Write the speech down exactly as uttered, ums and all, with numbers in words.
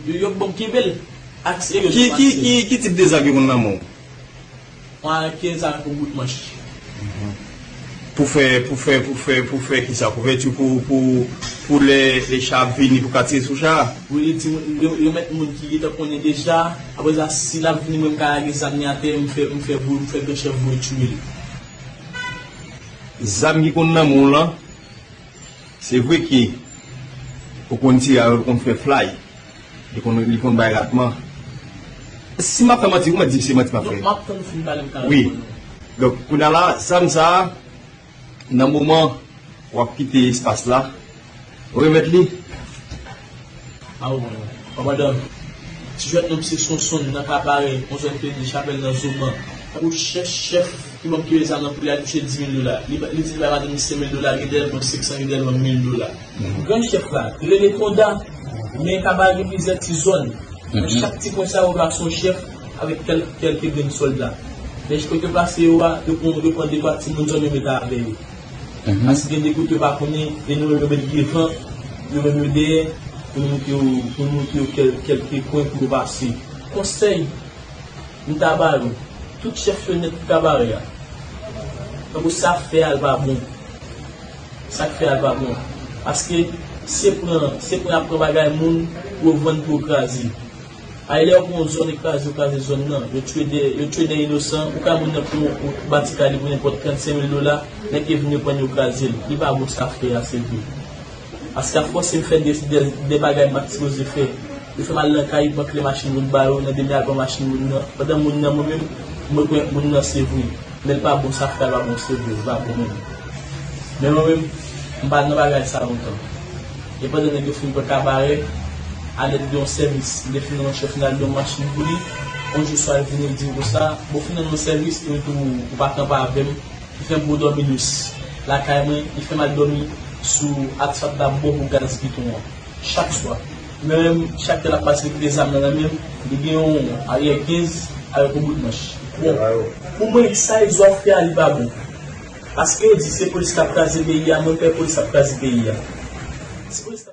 Yo, yo bon kenbe l. Ak serye. Ki, ki, ki, ki tip de zam ki konn nan men w? Mwen ke zam pou bout manch. Pou fè, pou fè, pou fè, pou fè ki sa? Kouvèti pou, pou, pou lè, lè cha ap vini pou ka tire sou cha? Wi, li di, yo, yo met moun ki gentan konnen deja. Apre sa, si l ap vini, mwen m ka lage zam li atè, m fè, m fè voye, m fè gran chèf voye tiye l. Zam ki konn nan men w lan, se vre ke ou konn tire avè l, ou konn fè fly. Li konn, li konn bay ratman. Si m ap fè manti, ou mèt di m se manti m ap fè. M ap tann ou fin pale m ka Wi. Donk, kounye a la, zam sa a, nan moman w ap kite espas la, ou remèt li. A ou, papa dan. Ti jwèt nou misye Sonson nan Kabarè, yon zòn ki rele Chapèl nan Zoman. Tankou chèf, chèf ki ban m kile sa nan pou li al touche dis mil dola. Li, li di li bay madanm li senk mil dola, gen dèyè l ban m senk san, gen dèyè l ban m mil dola. Gran chèf la, rele Konda, men Kabarè gen plizyè ti zòn. Nan chak ti kwen sa yo pase yon chèf avèk kèl, kèlke grenn sòlda. Men kote yo pase yo a, yo pran, yo pran de twa timoun zòn yo mete avè yo. Paske gen de kote yo pa konnen, e nou menm yo met devan, yo menm yo dèyè, pou nou montre yo, pou nou montre yo kèl, kèlke kwen pou yo pase. Konsèy m ta ba yo, tout chèf yo nèt pou Kabarè a. Tankou sa fè a l pa bon. Sa k fè a l pa bon. Paske se pran, se pran y ap pran bagay moun pou yo vann pou yo kraze. Ay lè yo pran yon zòn e kraze, yo kraze zòn nan. Yo tchwe de, yo tchwe de inosan, ou ka moun nan pou, pou bati kay li pou nenpòt trannsenk mil dola, nèg yo vin yo pran yo kraze l. Li pa bon sa fè a, se vre. Paske a fòse m fè de, de, de bagay m pa t sipoze fè. Yo fè m al nan kay, pran kle machin moun ba yo, nan demi al pran machin moun nan. Pandan moun nan, mwen menm, mwen kwè moun nan se vre. Men l pa bon, sa fè a l pa bon, se vre, l pa bon menm. Men mwen menm, m pa nan bagay sa lontan. E pandan nèg yo fin pran Kabarè, alèd de yon sèvis, m te fin rann yon chèf, m al lwe yon machin pou li. Yon jou swa, l vini, l di m konsa, bon, fin rann yon sèvis, e tou, ou pa kanpe avè m. Li fè m pou dòmi lous lakay mwen, li fè m al dòmi sou asfalt la bò pou gaz piton an. Chak swa. Men menm, chak lè l ap pase, li kite zam nan nan men m, li gen yon aryè kenz avèk yon bout manch. Bon, pou mwen, sa Exo ap fè a, li pa bon. Paske yo di se polis k ap kraze peyi a, mwen pè polis ap kraze peyi a. Si polis